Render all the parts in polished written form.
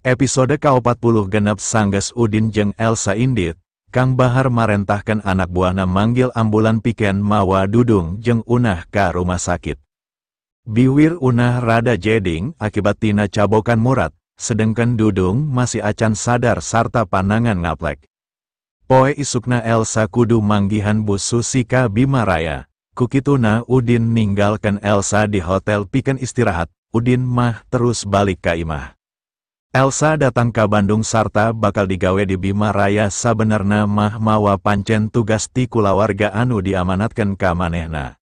Episode ka-46 sanggeus Udin jeung Elsa indit, Kang Bahar marentahkeun anak buahna manggil ambulan pikeun mawa Dudung jeung Unah ka rumah sakit. Biwir Unah rada jeding akibat tina cabokan Murad, sedengkeun Dudung masih acan sadar sarta panangan ngaplek. Poe isukna Elsa kudu manggihan Bu Susi ka Bima Raya. Kukituna Udin ninggalkeun Elsa di hotel pikeun istirahat, Udin mah terus balik ka imah. Elsa datang ka Bandung sarta bakal digawe di Bima Raya sabenerna mah mawa pancen tugas ti kulawarga anu diamanatkeun ka manehna.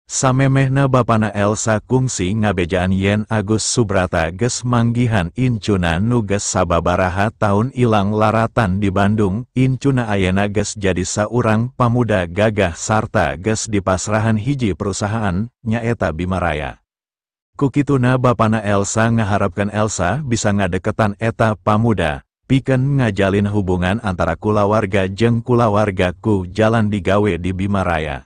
Samemehna bapana Elsa kungsi ngabejaan yen Agus Subrata geus manggihan incuna nu geus sababaraha taun ilang laratan di Bandung, incuna ayeuna geus jadi saurang pamuda gagah sarta geus dipasrahan hiji perusahaan, nyaeta Bima Raya. Kukituna bapana Elsa ngaharapkeun Elsa bisa ngadeketan eta pamuda, pikeun ngajalin hubungan antara kulawarga jeung kulawarga ku jalan digawe di Bima Raya.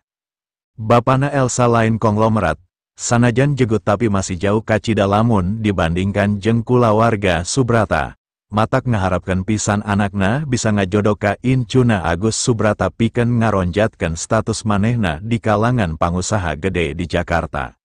Bapana Elsa lain konglomerat, sanajan jegut tapi masih jauh kacida lamun dibandingkan jeung kulawarga Subrata. Matak ngaharapkeun pisan anakna bisa ngajodoh ka incuna Agus Subrata pikeun ngaronjatkeun status manehna di kalangan pangusaha gede di Jakarta.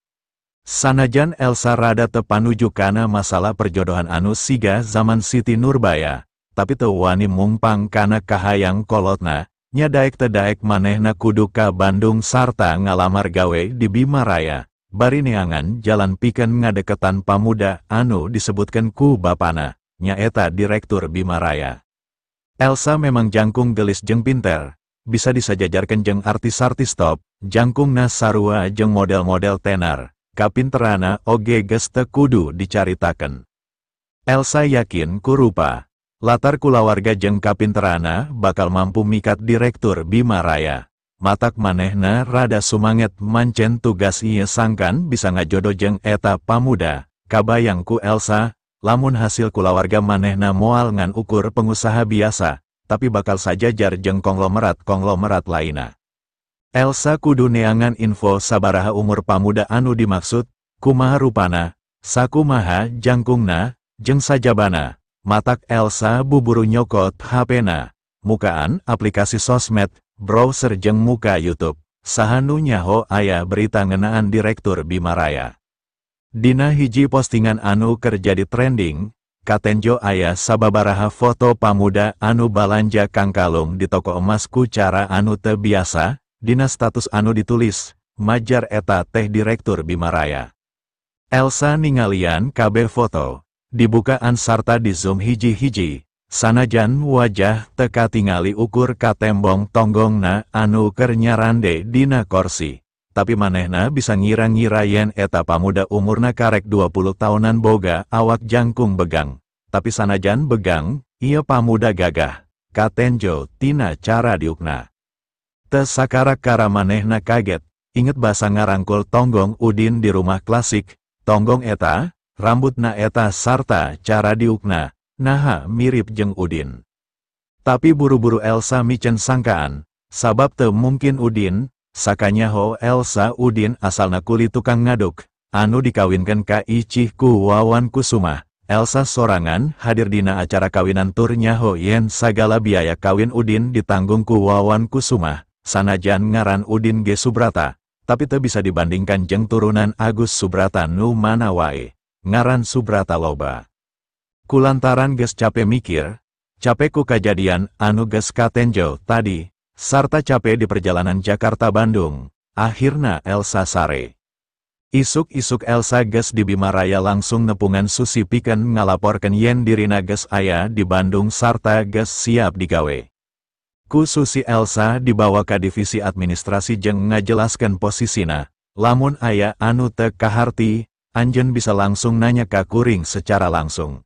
Sanajan Elsa rada teu panuju kana masalah perjodohan anu siga zaman Siti Nurbaya, tapi teu wani mungpang kana kahayang kolotna, nya daek teu daek manehna kudu ka Bandung sarta ngalamar gawe di Bima Raya, bari neangan jalan pikeun ngadeketan pamuda anu disebutkeun ku bapana, nyaeta direktur Bima Raya. Elsa memang jangkung gelis jeung pinter, bisa disajajarkeun jeung artis-artis top, jangkungna sarua jeung model-model tenar. Kapinterana oge geus teu kudu dicaritakeun. Elsa yakin ku rupa, latar kulawarga jeung kapinterana bakal mampu mikat direktur Bima Raya. Matak manehna rada sumanget mancen tugas ieu sangkan bisa ngajodoh jeung eta pamuda. Kabayang ku Elsa, lamun hasil kulawarga manehna moal ngan ukur pengusaha biasa, tapi bakal sajajar jeung konglomerat-konglomerat lainna. Elsa kudu neangan info sabaraha umur pamuda anu dimaksud, kumaha rupana, sakumaha jangkungna, jeung sajabana. Matak Elsa buburu nyokot HP-na, mukaan aplikasi sosmed, browser jeung muka YouTube. Saha nu nyaho aya berita ngeunaan direktur Bima Raya. Dina hiji postingan anu keur jadi trending, katenjo aya sababaraha foto pamuda anu balanja kangkalung di toko emas ku cara anu teu biasa. Dina status anu ditulis, majar eta teh direktur Bima Raya. Elsa ningalian kabeh foto, dibukaan sarta di zoom hiji-hiji, sanajan wajah teu katingali ukur katembong tonggongna anu keur nyarande dina korsi. Tapi manehna bisa ngira-ngira yen eta pamuda umurna karek 20 tahunan boga awak jangkung begang. Tapi sanajan begang, ieu pamuda gagah, katenjo tina cara diukna. Teu sakarak-kara manehna kaget, inget basa ngarangkul tonggong Udin di rumah klasik, tonggong eta, rambutna eta sarta cara diukna, naha mirip jeung Udin. Tapi buru-buru Elsa micen sangkaan, sabab teu mungkin Udin, sakanyaho Elsa Udin asalna kuli tukang ngaduk, anu dikawinkeun ka icih ku Wawan Kusuma. Elsa sorangan hadir dina acara kawinan tur nyaho yen sagala biaya kawin Udin ditanggung ku Wawan Kusuma. Sanajan ngaran Udin G. Subrata, tapi teu bisa dibandingkan jeung turunan Agus Subrata nu mana wae, ngaran Subrata loba. Kulantaran geus cape mikir, cape ku kajadian anu geus katenjo tadi, sarta cape di perjalanan Jakarta-Bandung, akhirna Elsa sare. Isuk-isuk Elsa geus di Bima Raya langsung nepungan Susi pikeun ngalaporkeun yen dirina geus aya di Bandung sarta geus siap digawe. Ku Susi Elsa dibawa ka divisi administrasi jeung ngajelaskeun posisina, lamun aya anu teu kaharti, anjeun bisa langsung nanya ka kuring secara langsung.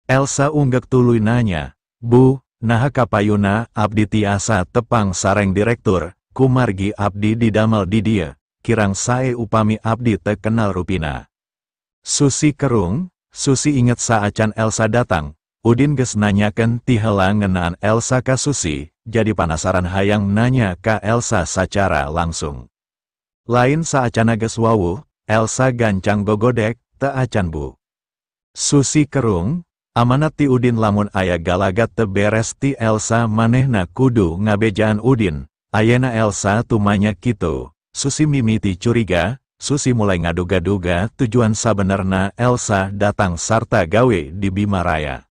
Elsa unggek tuluy nanya, "Bu, naha kapayuna abdi tiasa tepang sareng direktur, kumargi abdi didamel di dieu, kirang sae upami abdi teu kenal rupina." Susi kerung, Susi inget saacan Elsa datang, Udin geus nanyakeun ti heula ngeunaan Elsa ka Susi, jadi panasaran hayang nanya ka Elsa sacara langsung. Lain saacana geus wawuh, Elsa gancang gogodek, teu acan bu. Susi kerung, Amanat ti Udin lamun aya galagat teu beres ti Elsa manehna kudu ngabejaan Udin. Ayeuna Elsa tumanya kitu. Susi mimiti curiga, Susi mulai ngaduga-duga tujuan sabenerna Elsa datang sarta gawe di Bima Raya.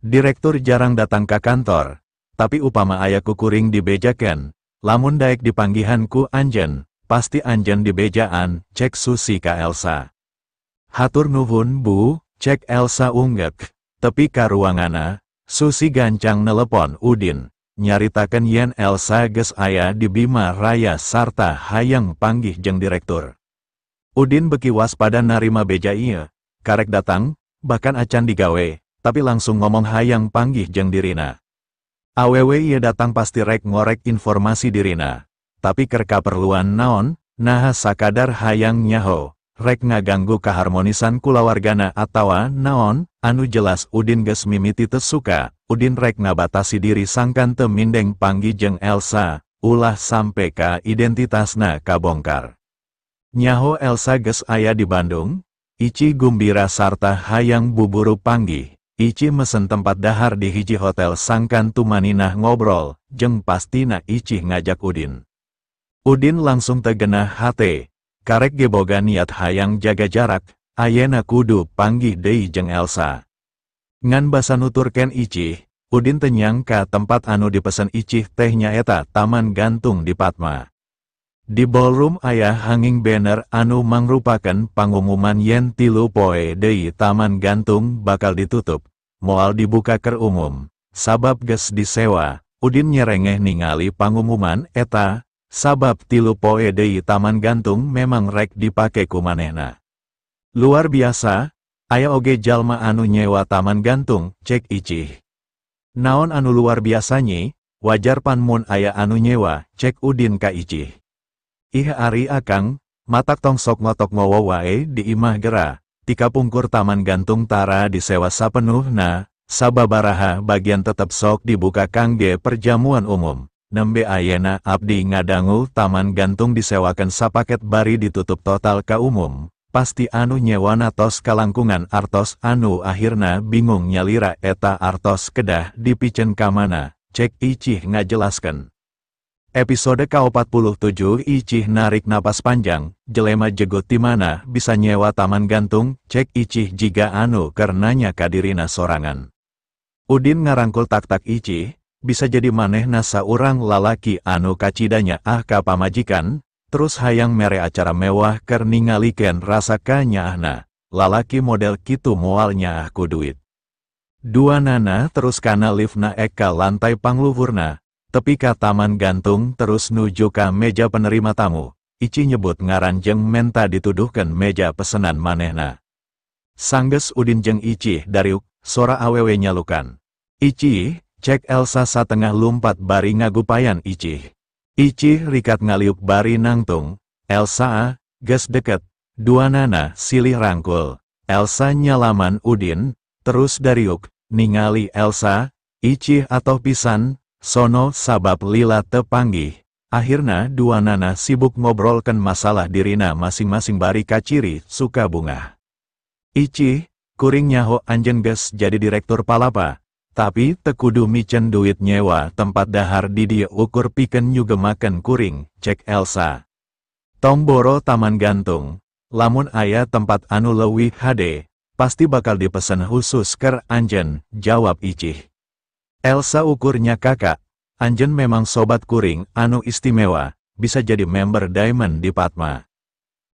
Direktur jarang datang ka kantor, tapi upama aya ku kuring dibejakeun, lamun daek dipanggihan ku anjeun, pasti anjeun dibejaan, cek Susi ka Elsa. Hatur nuhun bu, cek Elsa unggek, tepi ka ruanganna, Susi gancang nelepon Udin, nyaritakeun yen Elsa geus aya di Bima Raya sarta hayang panggih jeung direktur. Udin beki waspada narima beja ieu, karek datang, bahkan acan digawe, tapi langsung ngomong hayang panggih jeung dirina. Awewe ieu datang pasti rek ngorek informasi dirina, tapi keur kaperluan naon, naha sakadar hayang nyaho, rek ngaganggu kaharmonisan kulawargana atawa naon, anu jelas Udin geus mimiti teu suka, Udin rek ngabatasi diri sangkan teu mindeng panggih jeung Elsa, ulah sampe ka identitasna kabongkar. Nyaho Elsa geus aya di Bandung, Ici gumbira sarta hayang buburu panggih, Ici mesen tempat dahar di hiji hotel sangkan tumaninah ngobrol, jeung pastina Ici ngajak Udin. Udin langsung tegenah hate, karek ge boga niat hayang jaga jarak, ayeuna kudu panggih deui jeung Elsa. Ngan basa nuturkeun Ici, Udin teu nyangka tempat anu dipesen Ici teh nyaeta Taman Gantung di Padma. Di ballroom aya hanging banner anu mangrupakeun pangumuman yen 3 poe deui Taman Gantung bakal ditutup, moal dibuka keur umum, sabab geus disewa. Udin nyerengeh ningali pangumuman eta, sabab 3 poe deui Taman Gantung memang rek dipake ku manehna. Luar biasa, aya oge jalma anu nyewa Taman Gantung, cek Icih. Naon anu luar biasa nyi, wajar pan mun aya anu nyewa, cek Udin ka Icih. Ih ari akang, matak tong sok ngotok ngowo wae di imah gera, tika pungkur Taman Gantung tara disewa sapenuhna, sababaraha bagian tetep sok dibuka kangge perjamuan umum. Nembe ayena abdi ngadangu Taman Gantung disewakan sapaket bari ditutup total ka umum, pasti anu nyewana tos kalangkungan artos anu akhirna bingung nyalira eta artos kedah dipicen kamana, cek Icih ngajelaskeun. Episode ke-47 Icih narik napas panjang, jelema jegot timana bisa nyewa Taman Gantung, cek Icih jiga anu karenanya kadirina sorangan. Udin ngarangkul tak-tak Icih, bisa jadi manehna saurang lalaki anu kacidanya ah ka pamajikan, terus hayang mere acara mewah keur ningalikeun rasa kanyaahna, lalaki model kitu moal nyaah ku duit. Dua nana terus kana lift naek ka lantai pangluhurna, tepi ka Taman Gantung terus nuju ka meja penerima tamu, Ici nyebut ngaran jeung menta dituduhkeun meja pesenan manehna. Sanggeus Udin jeung Ici dariuk, sora awewe nyalukan. Ici, cek Elsa satengah lumpat bari ngagupayan Ici. Ici rikat ngaliuk bari nangtung, Elsa, geus deket, dua nana silih rangkul, Elsa nyalaman Udin, terus dariuk, ningali Elsa, Ici atau pisan, sono sabab lila tepanggih. Akhirna dua nana sibuk ngobrolkan masalah dirina masing-masing bari kaciri suka bungah. Ici, kuring nyaho anjeun geus jadi direktur palapa, tapi tekudu micen duit nyewa tempat dahar di dieu ukur pikeun nyugemakeun kuring, cek Elsa. Tong boro Taman Gantung, lamun aya tempat anu leuwih hade, pasti bakal dipesen khusus keur anjeun, jawab Icih. Elsa ukurnya kakak, anjeun memang sobat kuring anu istimewa, bisa jadi member Diamond di Padma.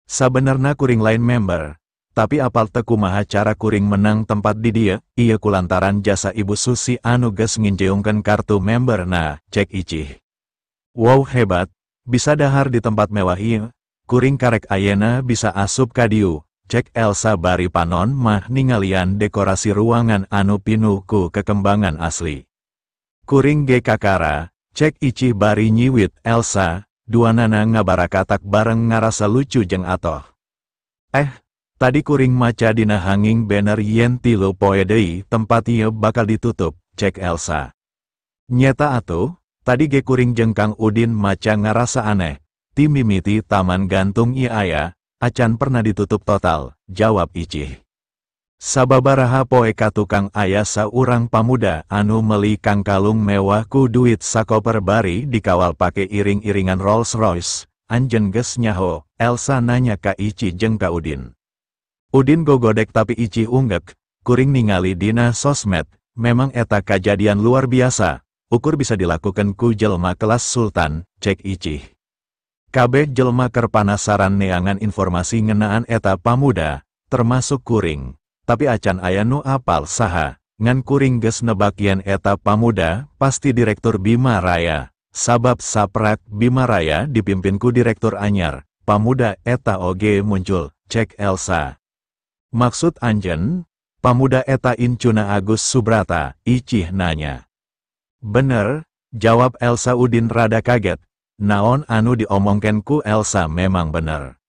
Sabenerna kuring lain member, tapi apal teu kumaha cara kuring menang tempat di dieu, ieu kulantaran jasa Ibu Susi anu geus nginjeungkeun kartu member na, cek Icih. Wow hebat, bisa dahar di tempat mewah ieu, kuring karek ayeuna bisa asup ka dieu, cek Elsa bari panon mah ningalian dekorasi ruangan anu pinuh ku kekembangan asli. Kuring ge kakara, cek Icih bari nyiwit Elsa, duanana ngabarakatak bareng ngarasa lucu jeung atoh. Tadi kuring maca dina hanging banner yen 3 poe deui tempat ieu bakal ditutup, cek Elsa. Nyeta atuh, tadi ge kuring jeung Kang Udin maca ngarasa aneh, ti mimiti Taman Gantung ieu aya, acan pernah ditutup total, jawab Icih. Sababaraha poe ka tukang aya saurang pamuda anu meli kangkalung mewah ku duit sakoper bari dikawal pake iring-iringan Rolls Royce, anjen geus nyaho, Elsa nanya ka Ici jeung ka Udin. Udin gogodek tapi Ici unggek, kuring ningali dina sosmed, memang eta kajadian luar biasa, ukur bisa dilakukan ku jelma kelas sultan, cek Ici. Kabeh jelma keur panasaran neangan informasi ngenaan eta pamuda, termasuk kuring. Tapi acan aya nu apal saha, ngan kuring geus nebak yen eta pamuda pasti direktur Bima Raya, sabab saprak Bima Raya dipimpin ku direktur anyar, pamuda eta oge muncul, cek Elsa. Maksud anjen, pamuda eta incuna Agus Subrata, Icih nanya. Bener, jawab Elsa. Udin rada kaget, naon anu diomongken ku Elsa memang bener.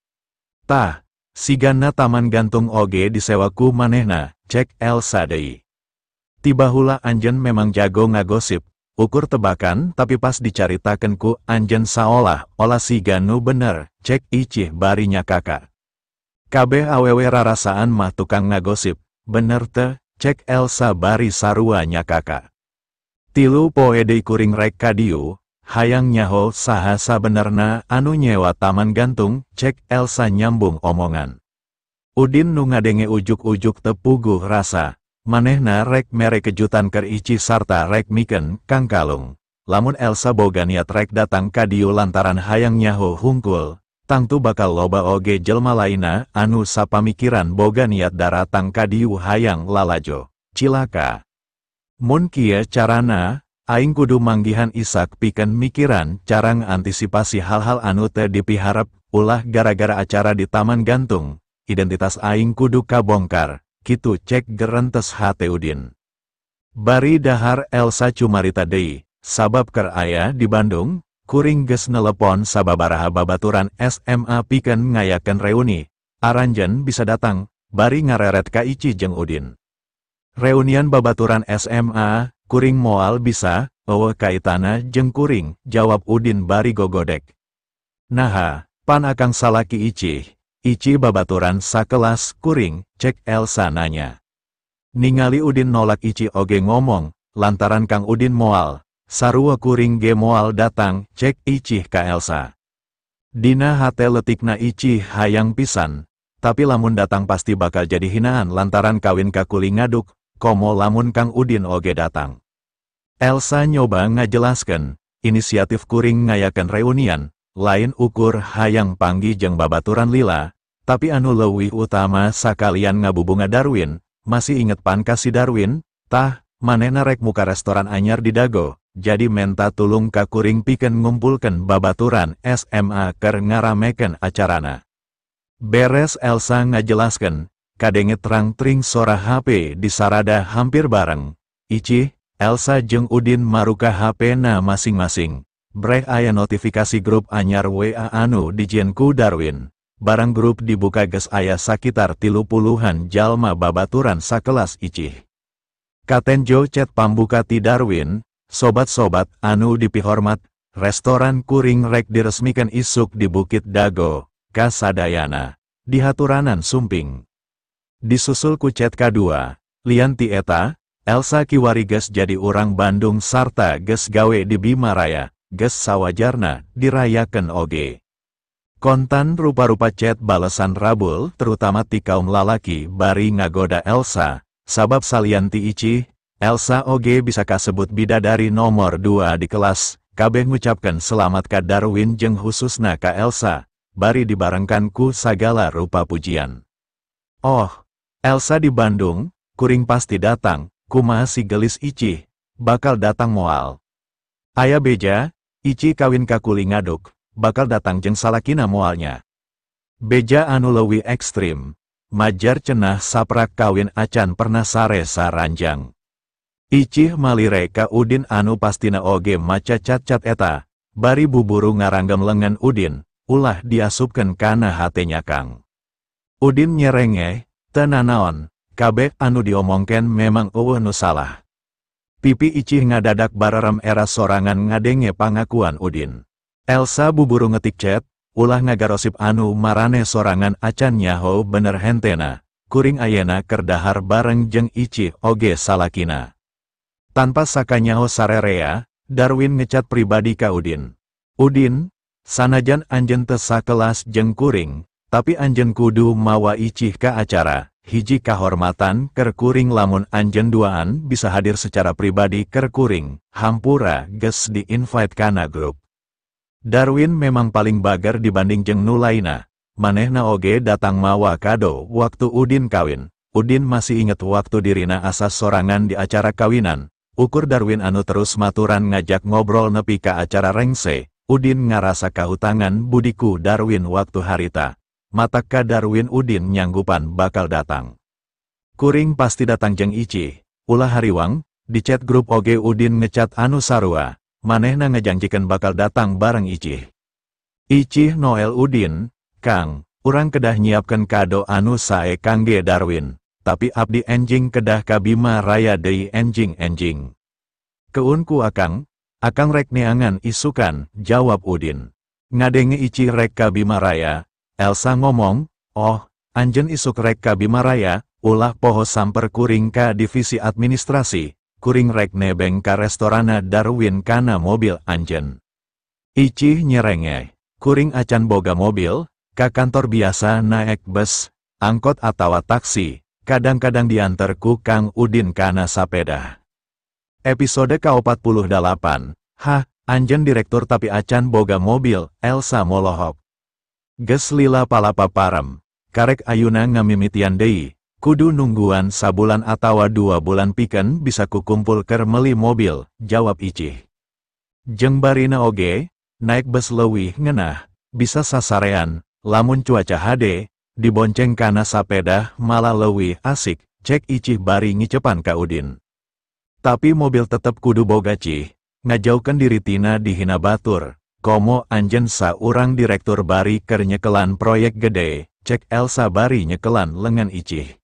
Tah, sigana taman gantung oge disewa ku manehna, cek Elsa deui. Tiba hula anjen memang jago ngagosip, ukur tebakan tapi pas dicaritakeun ku anjen saolah-olah siga nu bener, cek Icih bari nyakaka. Kabeh awewe rarasaan mah tukang ngagosip, bener teh, cek Elsa bari sarua nyakaka. 3 poe deui kuring rek ka dieu, hayang nyaho saha sabenerna anu nyewa taman gantung, cek Elsa nyambung omongan. Udin nu ngadenge ujuk-ujuk tepuguh rasa, manehna rek mere kejutan keur Ici sarta rek mikeun kangkalung. Lamun Elsa boga niat rek datang ka dieu lantaran hayang nyaho hungkul, tangtu bakal loba oge jelma lainna anu sapamikiran boga niat daratang ka dieu hayang lalajo. Cilaka. Mun kieu carana, aing kudu manggihan Isak pikeun mikiran cara ngantisipasi hal-hal anu teu dipiharep, ulah gara-gara acara di taman gantung, identitas aing kudu kabongkar, kitu cek gerentes hate Udin. Bari dahar Elsa cumarita deui, sabab keur aya di Bandung, kuring geus nelepon sababaraha babaturan SMA pikeun ngayakeun reuni, aranjen bisa datang, bari ngareret ka Ici jeung Udin. Reunian babaturan SMA, kuring moal bisa, eueuh kaitana jeung kuring, jawab Udin bari gogodek. Naha, pan akang salaki Ici, Ici babaturan sakelas kuring, cek Elsa nanya. Ningali Udin nolak Ici oge ngomong, lantaran Kang Udin moal, sarua kuring ge moal datang, cek Ici ka Elsa. Dina hate letikna Ici hayang pisan, tapi lamun datang pasti bakal jadi hinaan lantaran kawin ka kuli ngaduk, komo lamun Kang Udin oge datang. Elsa nyoba ngajelaskeun, inisiatif kuring ngayakeun reunian, lain ukur hayang panggi jeung babaturan lila, tapi anu leuwih utama sakalian ngabubunga Darwin, masih inget pan ka si Darwin, tah, manehna rek muka restoran anyar di Dago, jadi menta tulung ka kuring pikeun ngumpulkeun babaturan SMA keur ngaramekeun acarana. Beres Elsa ngajelaskeun, kadenge terang-tring sora HP disarada hampir bareng. Ici, Elsa jeung Udin maruka HP-na masing-masing. Breh aya notifikasi grup anyar WA anu dijieun ku Darwin. Barang grup dibuka geus aya sakitar 30-an jalma babaturan sakelas Icih. Katenjo chat pambuka ti Darwin, sobat-sobat anu dipihormat, restoran kuring rek diresmikan isuk di Bukit Dago, kasadayana, dihaturanan sumping. Disusul ku chat kadua, lian ti eta, Elsa kiwari geus jadi urang Bandung sarta geus gawe di Bima Raya, geus sawajarna dirayakeun oge. Kontan rupa-rupa chat balesan rabul terutama ti kaum lalaki bari ngagoda Elsa, sabab salian ti Ici, Elsa oge bisa kasebut bidadari nomor 2 di kelas, kabeh ngucapkeun selamat ka Darwin jeung khususna ka Elsa, bari dibarengkan ku sagala rupa pujian. Oh, Elsa di Bandung, kuring pasti datang, kumaha si gelis Ici, bakal datang moal. Aya beja, Ici kawin ka kuli ngaduk, bakal datang jeung salakina moalnya. Beja anu leuwih ekstrim, majar cenah saprak kawin acan pernah sare saranjang. Icih malire ka Udin anu pastina oge maca cat-cat eta, bari buburu ngaranggem lengan Udin, ulah diasupkeun kana hatenya Kang. Udin nyerengeh, teu nanaon, kabeh anu diomongkeun memang eueuh nu salah. Pipi Icih ngadadak barerem era sorangan ngadenge pangakuan Udin. Elsa buburu ngetik chat, ulah ngagarosip anu marane sorangan acan nyaho bener hentena, Kuring ayena keur dahar bareng jeung Icih oge salakina. Tanpa sakanyaho sarerea, Darwin ngecat pribadi ka Udin. Udin, sanajan anjeun teu sakelas jeung kuring, tapi anjeun kudu mawa Icih ka acara, hiji kahormatan keur kuring lamun anjeun duaan bisa hadir secara pribadi keur kuring, hampura geus di-invite kana grup. Darwin memang paling bager dibanding jeung nu lainna, manehna oge datang mawa kado waktu Udin kawin. Udin masih inget waktu dirina asa sorangan di acara kawinan, ukur Darwin anu terus maturan ngajak ngobrol nepi ka acara rengse, Udin ngarasa kahutangan budiku Darwin waktu harita. Matak ka Darwin Udin nyanggupan bakal datang. Kuring pasti datang jeung Icih, ulah hariwang, di chat grup oge Udin ngecat anu sarua, manehna ngejanjikan bakal datang bareng Icih. Icih Noel Udin, Kang, urang kedah nyiapkan kado anu sae kangge Darwin, tapi abdi enjing kedah ka Bima Raya deui enjing-enjing. Keun ku akang, akang rek neangan isukan, jawab Udin. Ngadenge Icih rek ka Bima Raya, Elsa ngomong, oh, anjeun isuk rek ka Bima Raya, ulah poho samper kuring ka divisi administrasi, kuring rek nebeng ka restorana Darwin kana mobil anjeun. Icih nyerengeh, kuring acan boga mobil, ka kantor biasa naek bus, angkot atawa taksi, kadang-kadang diantar ku Kang Udin kana sapeda. Episode ke-48, hah, anjeun direktur tapi acan boga mobil, Elsa molohok. Geus lila palapa parem, karek ayuna ngamimitian deui, kudu nungguan sabulan atawa 2 bulan piken bisa kukumpul keur meuli mobil, jawab Icih. Jeung barina oge, naik bus leuwih ngeunah, bisa sasarean, lamun cuaca hade, dibonceng kana sapeda malah leuwih asik, cek Icih bari ngicepan ka Udin. Tapi mobil tetep kudu boga Cih, ngajaukeun diri tina dihina batur. Komo anjeun saurang direktur bari keur nyekelan proyek gede, cek Elsa bari nyekelan lengan Icih.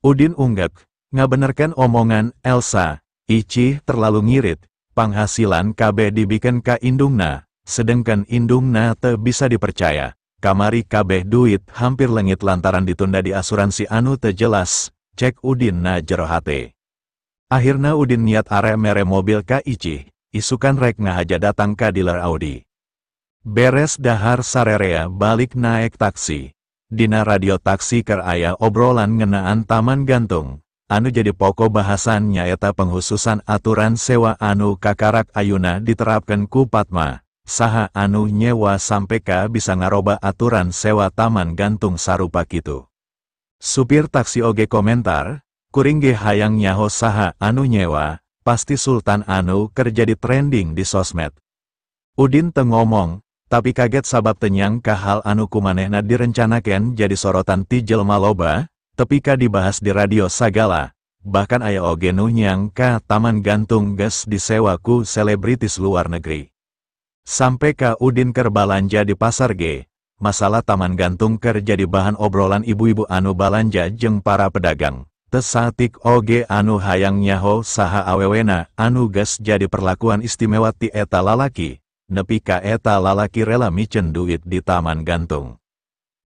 Udin unggek, ngabenerkeun omongan Elsa, Icih terlalu ngirit, panghasilan kabeh dibikeun ka indungna, sedengkeun indungna teu bisa dipercaya, kamari kabeh duit hampir lengit lantaran ditunda di asuransi anu teu jelas, cek Udin na jero hate. Akhirna Udin niat arek mere mobil ka Icih. Isukan rek ngahaja datang ka dealer Audi. Beres dahar sarerea balik naek taksi. Dina radio taksi keur aya obrolan ngenaan taman gantung. Anu jadi pokok bahasan nyaeta penghususan aturan sewa anu kakarak ayuna diterapkan ku Padma. Saha anu nyewa sampe ka bisa ngaroba aturan sewa taman gantung sarupa kitu. Supir taksi oge komentar, kuring ge hayang nyaho saha anu nyewa, pasti Sultan anu kerja di trending di sosmed. Udin teu ngomong, tapi kaget sabab teu nyangka hal anu kumanehna direncanakeun jadi sorotan ti jelma loba, tepi ka dibahas di radio sagala, bahkan aya oge nu nyangka taman gantung geus disewa ku selebritis luar negeri. Sampai ka Udin keur balanja di pasar ge, masalah taman gantung keur jadi bahan obrolan ibu-ibu anu balanja jeung para pedagang. Teu satik oge anu hayang nyaho saha awewena anu geus jadi perlakuan istimewa ti eta lalaki, nepi ka eta lalaki rela miceun duit di taman gantung.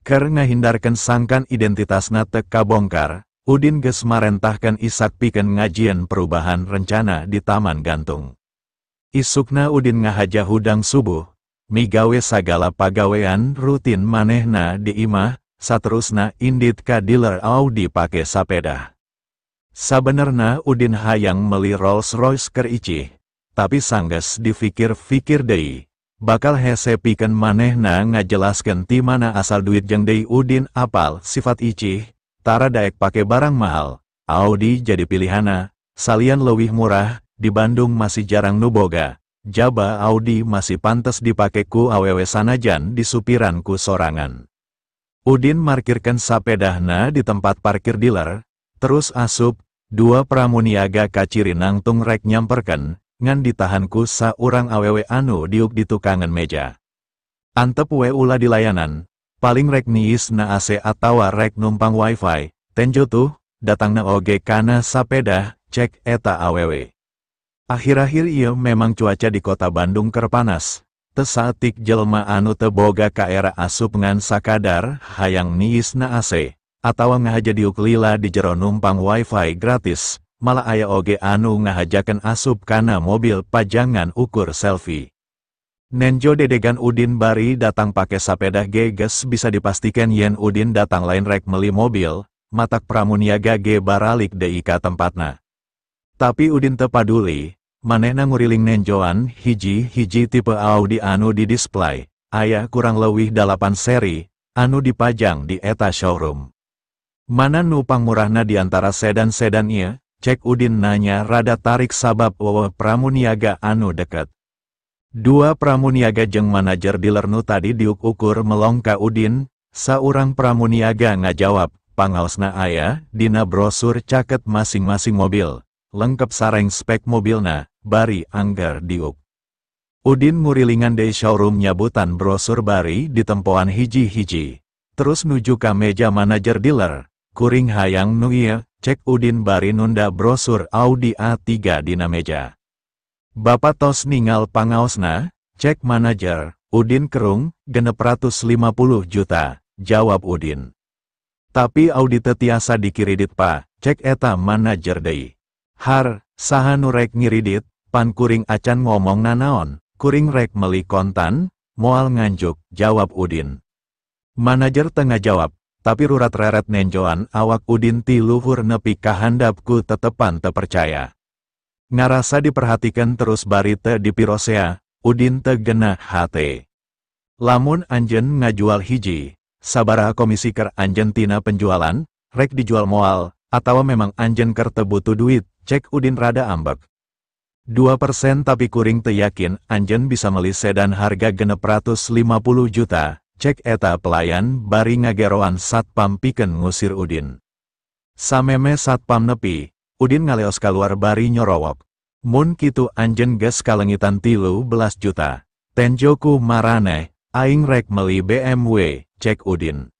Keur ngahindarkeun sangkan identitasna teu kabongkar, Udin geus marentahkeun Isak pikeun ngajieun perubahan rencana di taman gantung. Isukna Udin ngahaja hudang subuh, migawe sagala pagawean rutin manehna di imah, saterusna indit ka dealer Audi pake sapeda. Sabenerna Udin hayang meli Rolls Royce keur Icih, tapi sanggeus difikir-fikir deui, bakal hese pikeun manehna ngajelaskeun ti mana asal duit jeung deui Udin apal sifat Icih, tara daek pake barang mahal, Audi jadi pilihana, salian leuwih murah, di Bandung masih jarang nu boga, jaba Audi masih pantes dipake ku awewe sanajan disupiran ku sorangan. Udin markirkan sapedahna di tempat parkir dealer, terus asup, 2 pramuniaga kaciri nangtung rek nyamperken, ngan ditahan ku saurang awewe anu diuk di tukangan meja. Antep we ulah dilayanan, paling rek niis na AC atawa rek numpang wifi, tenjo tuh, datangna oge kana sapedah, cek eta awewe. Akhir-akhir ieu memang cuaca di kota Bandung keur panas. Teu saeutik jelma anu teu boga kaera asup ngan sakadar hayang niis na AC, atawa ngahaja diuk lila di jero numpang wifi gratis, malah aya oge anu ngahajakeun asup kana mobil pajangan ukur selfie. Nenjo dedegan Udin bari datang pake sapedah ge geus bisa dipastikan yen Udin datang lain rek meli mobil, matak pramuniaga ge baralik deui ka tempatna. Tapi Udin teu paduli, manehna nguriling nenjoan hiji-hiji tipe Audi anu di display, aya kurang leuwih 8 seri, anu dipajang di eta showroom. Mana nu pangmurahna di antara sedan-sedan ieu, cek Udin nanya rada tarik sabab eueuh pramuniaga anu deket. Dua pramuniaga jeung manajer dealer nu tadi diuk ukur melong ka Udin, saurang pramuniaga ngajawab, pangaosna aya dina brosur caket masing-masing mobil, lengkap sareng spek mobilna, bari angger diuk. Udin ngurilingan deui showroom nyabutan brosur bari ditempoan hiji-hiji, terus nuju ka meja manajer dealer, kuring hayang nu ieu, cek Udin bari nunda brosur Audi A3 dina meja. Bapak tos ningal pangaosna, cek manajer, Udin kerung, 650 juta, jawab Udin. Tapi Audi teu tiasa dikiridit pa, cek eta manajer deui. Har, saha nu rek ngiridit, pan kuring acan ngomong nanaon, kuring rek meli kontan, moal nganjuk, jawab Udin. Manajer teu ngajawab, tapi rurat reret nenjoan awak Udin ti luhur nepi ka handap ku tetepan teu percaya. Ngarasa diperhatikan terus bari teu dipirosea, Udin teu genah hate. Lamun anjeun ngajual hiji, sabaraha komisi ker anjeun tina penjualan, rek dijual moal, atawa memang anjeun ker teu butuh duit, cek Udin rada ambek. 2% tapi kuring teu yakin anjeun bisa meli sedan harga 650 juta, cek eta pelayan bari ngageroan satpam pikeun ngusir Udin. Sameme satpam nepi, Udin ngaleos kaluar bari nyorowok. Mun kitu anjeun geus kalengitan 13 juta. Tenjo ku maraneh, aing rek meli BMW, cek Udin.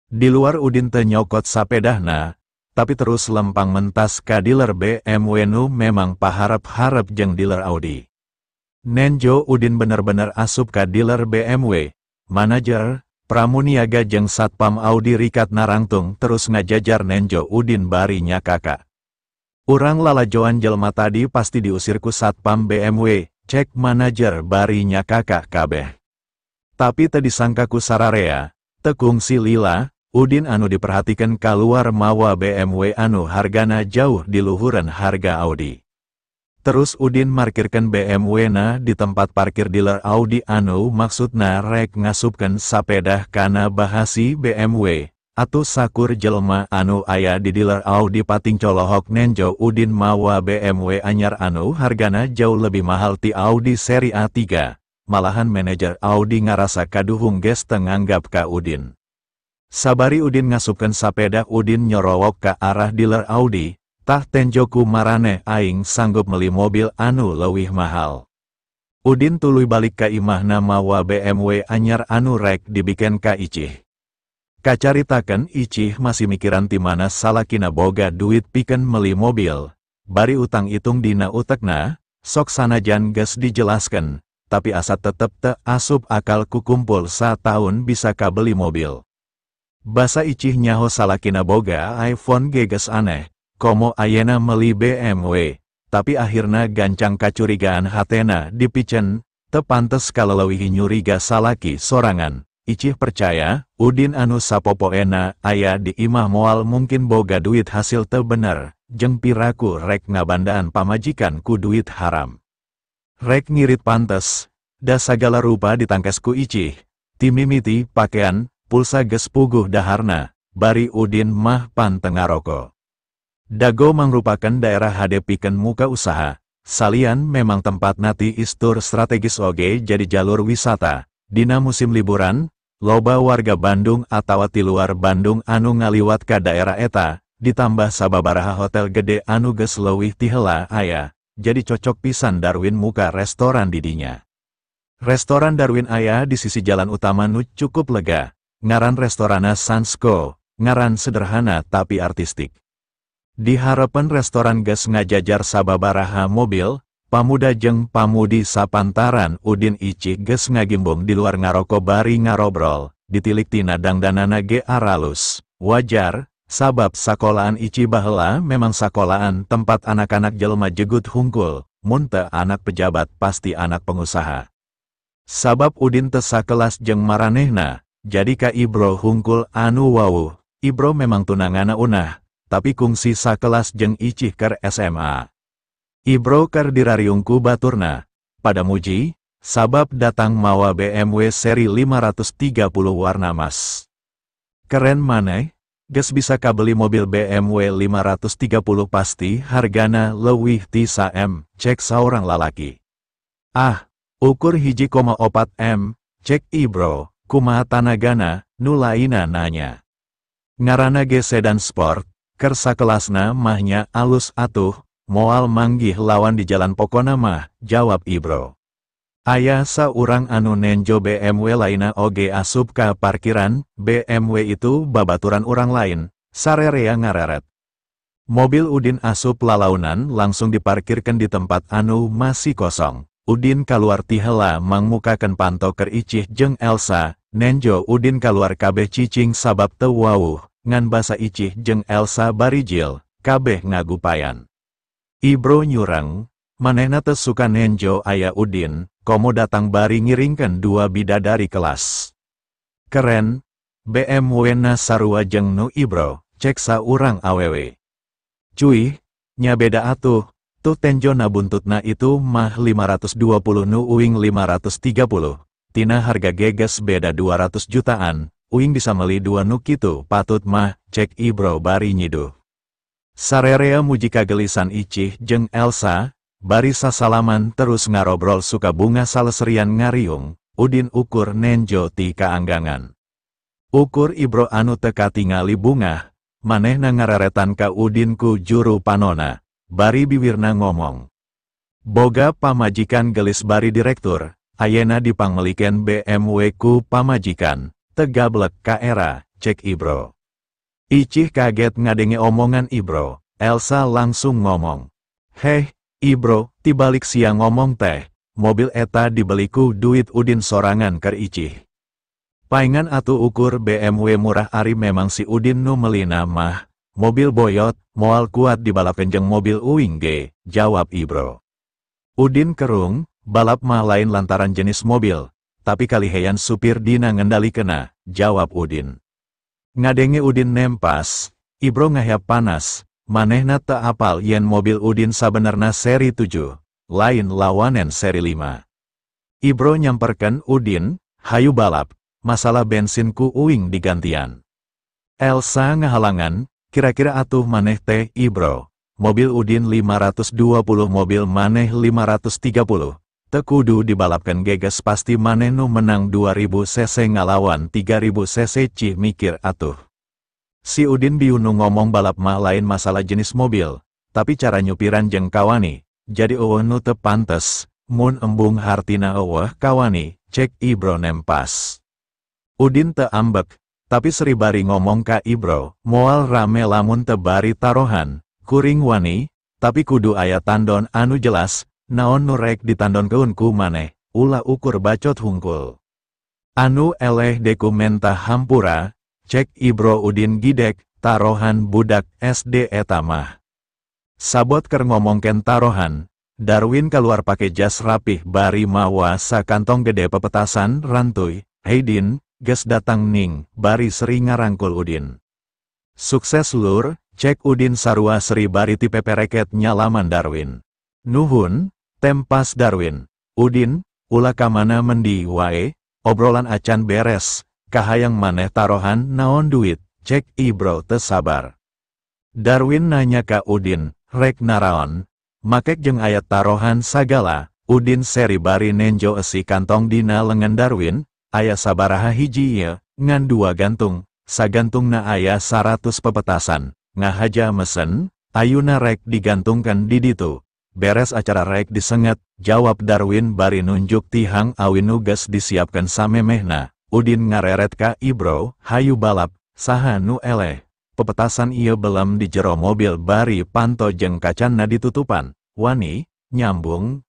Di luar Udin teu nyokot sapedahna, tapi terus lempang mentas ka dealer BMW nu memang paharep-harep jeung dealer Audi. Nenjo Udin bener-bener asup ka dealer BMW, manajer, pramuniaga jeung satpam Audi rikat narangtung terus ngajajar nenjo Udin bari nyakaka. Urang lalajoan jelma tadi pasti diusir ku satpam BMW, cek manajer bari nyakaka kabeh. Tapi teu disangka ku sararea, teu kungsi lila, Udin anu diperhatikan kaluar mawa BMW anu hargana jauh di luhureun harga Audi. Terus Udin markirkan BMW-na di tempat parkir dealer Audi anu maksudna rek ngasupkeun sapedah kana bahasi BMW. Atuh sakur jelma anu aya di dealer Audi pating colohok nenjo Udin mawa BMW anyar anu hargana jauh lebih mahal ti Audi seri A3. Malahan manajer Audi ngarasa kaduhung geus teu nganggap ka Udin. Sabari Udin ngasupkeun sapeda Udin nyorowok ka arah dealer Audi, tah tenjo ku maraneh aing sanggup meli mobil anu leuwih mahal. Udin tuluy balik ka imahna mawa BMW anyar anu rek dibikin ka Icih. Kacaritakeun Icih masih mikiran ti mana salakina boga duit pikeun meli mobil, bari utang itung dina utekna, sok sanajan geus dijelaskeun, tapi asa tetep teu asup akal ku kumpul sataun bisa kabeli mobil. Basa Icih nyaho salakina boga iPhone ge geus aneh, komo ayeuna meli BMW, tapi akhirna gancang kacurigaan hatena dipicen, teu pantes kaleleuwih nyuriga salaki sorangan. Icih percaya, Udin anu sapopoena aya di imah moal mungkin boga duit hasil teu bener, jeung piraku rek ngabandaan pamajikan ku duit haram. Rek ngirit pantes, da sagala rupa ditangkes ku Icih, timimiti pakean, pulsa geus puguh daharna, bari Udin mah pan teu ngaroko. Dago mangrupakeun daerah hade pikeun muka usaha, salian memang tempat nati istur strategis oge jadi jalur wisata, dina musim liburan, loba warga Bandung atawa ti luar Bandung anu ngaliwat ka daerah eta, ditambah sababaraha hotel gede anu geus leuwih ti heula aya, jadi cocok pisan Darwin muka restoran didinya. Restoran Darwin aya di sisi jalan utama nu cukup lega, ngaran restorana Sansko, ngaran sederhana tapi artistik. Di harapan restoran geus ngajajar sababaraha mobil, pamuda jeung pamudi sapantaran Udin Icih geus ngagimbung di luar ngaroko bari ngarobrol, ditilik tina dangdanana ge aralus, Wajar, sabab sakolaan Ici baheula memang sakolaan tempat anak-anak jelema jegut hungkul, mun teu anak pejabat pasti anak pengusaha. Sabab Udin teu sakelas jeung maranehna, jadi ka Ibro hungkul anu wawuh. Ibro memang tunangana Unah, tapi kungsi sakelas jeung Icih keur SMA. Ibro keur dirariung ku baturna, pada muji, sabab datang mawa BMW seri 530 warna emas. Keren maneh, geus bisa kabeli mobil BMW 530 pasti hargana leuwih ti 1 M, cek saurang lalaki. Ah, ukur 1,4 M, cek Ibro, kumaha tanagana, nu lainna nanya. Ngarana ge sedan sport, keur sakelasna mah nya alus atuh, moal manggih lawan di jalan pokona mah, jawab Ibro. Aya saurang anu nenjo BMW lainna oge asup ka parkiran, BMW itu babaturan urang lain, sarerea ngareret. Mobil Udin asup lalaunan langsung diparkirkan di tempat anu masih kosong. Udin kaluar ti heula mangmukakeun panto keur Icih jeung Elsa, nenjo Udin kaluar kabeh cicing sabab teu wawuh, ngan basa Icih jeung Elsa barijil, kabeh ngagupayan. Ibro nyureng, manehna teu suka nenjo aya Udin, komo datang bari ngiringkeun dua bidadari kelas. Keren, BMW na sarua jeung nu Ibro, cek saurang awewe. Cuih, nya beda atuh, tuh tenjona buntutna itu mah 520 nu uing 530, tina harga geges beda 200 jutaan, uing bisa meli dua nu kitu patut mah, cek Ibro bari nyiduh. Sarerea muji kagelisan Icih jeung Elsa, bari sasalaman terus ngarobrol suka bunga saleserian ngariung, Udin ukur nenjo ti kaanggangan. Ukur Ibro anu teu katingali bungah, manehna ngararetan ka Udin ku juru panona, bari biwirna ngomong. Boga pamajikan gelis bari direktur, ayena dipangmeliken BMW ku pamajikan, tegablek ka era, cek Ibro. Icih kaget ngadenge omongan Ibro, Elsa langsung ngomong. Heh, Ibro, tibalik siang ngomong teh, mobil eta dibeliku duit Udin sorangan keur Icih. Paingan atuh ukur BMW murah ari memang si Udin nu melina mah, mobil boyot, moal kuat dibalapkeun jeung mobil uing ge, jawab Ibro. Udin kerung, balap mah lain lantaran jenis mobil, tapi kaliheyan supir dina ngendalikena, jawab Udin. Ngadenge Udin nempas, Ibro ngahyap panas, manehna teu apal yen mobil Udin sabenerna seri 7, lain lawanen seri 5. Ibro nyamperken Udin, hayu balap, masalah bensin ku uing digantian. Elsa ngahalangan, kira-kira atuh maneh teh Ibro, mobil Udin 520 mobil maneh 530, teu kudu dibalapkeun geges pasti maneh nu menang 2000 cc ngalawan 3000 cc cih mikir atuh. Si Udin bieu nu ngomong balap mah lain masalah jenis mobil, tapi cara nyupiran jeung kawani, jadi euweuh nu teu pantes, mun embung hartina euweuh kawani, cek Ibro nempas. Udin teu ambek, tapi seri bari ngomong ka Ibro, moal rame lamun teu bari tarohan, kuring wani, tapi kudu aya tandon anu jelas, naon nu rek ditandonkeun ku maneh, ulah ukur bacot hungkul. Anu eleh deku mentah hampura, cek Ibro Udin gidek, tarohan budak SD eta mah. Sabot keur ngomongkeun tarohan, Darwin keluar pake jas rapih bari mawa sakantong gede pepetasan rantuy, hey Din, geus datang ning, bari seri ngarangkul Udin. Sukses lur, cek Udin sarua seri bari ti pepereket nyalaman Darwin. Nuhun, tempas Darwin. Udin, ulah kamana mendi wae, obrolan acan beres, kahayang maneh tarohan naon duit, cek Ibro teu sabar. Darwin nanya ka Udin, rek naraon, makek jeung aya tarohan sagala, Udin seri bari nenjo esi kantong dina lengan Darwin, aya sabaraha hiji ieu, ngan dua gantung, sagantungna aya 100 pepetasan, ngahaja mesen, ayuna rek digantungkan di ditu. Beres acara rek disenget, jawab Darwin bari nunjuk tihang awin nu geus disiapkan samemehna. Udin ngareret ka Ibro, hayu balap, saha nu eleh. Pepetasan ieu belem di jero mobil bari panto jeung kacanna ditutupan, wani, nyambung.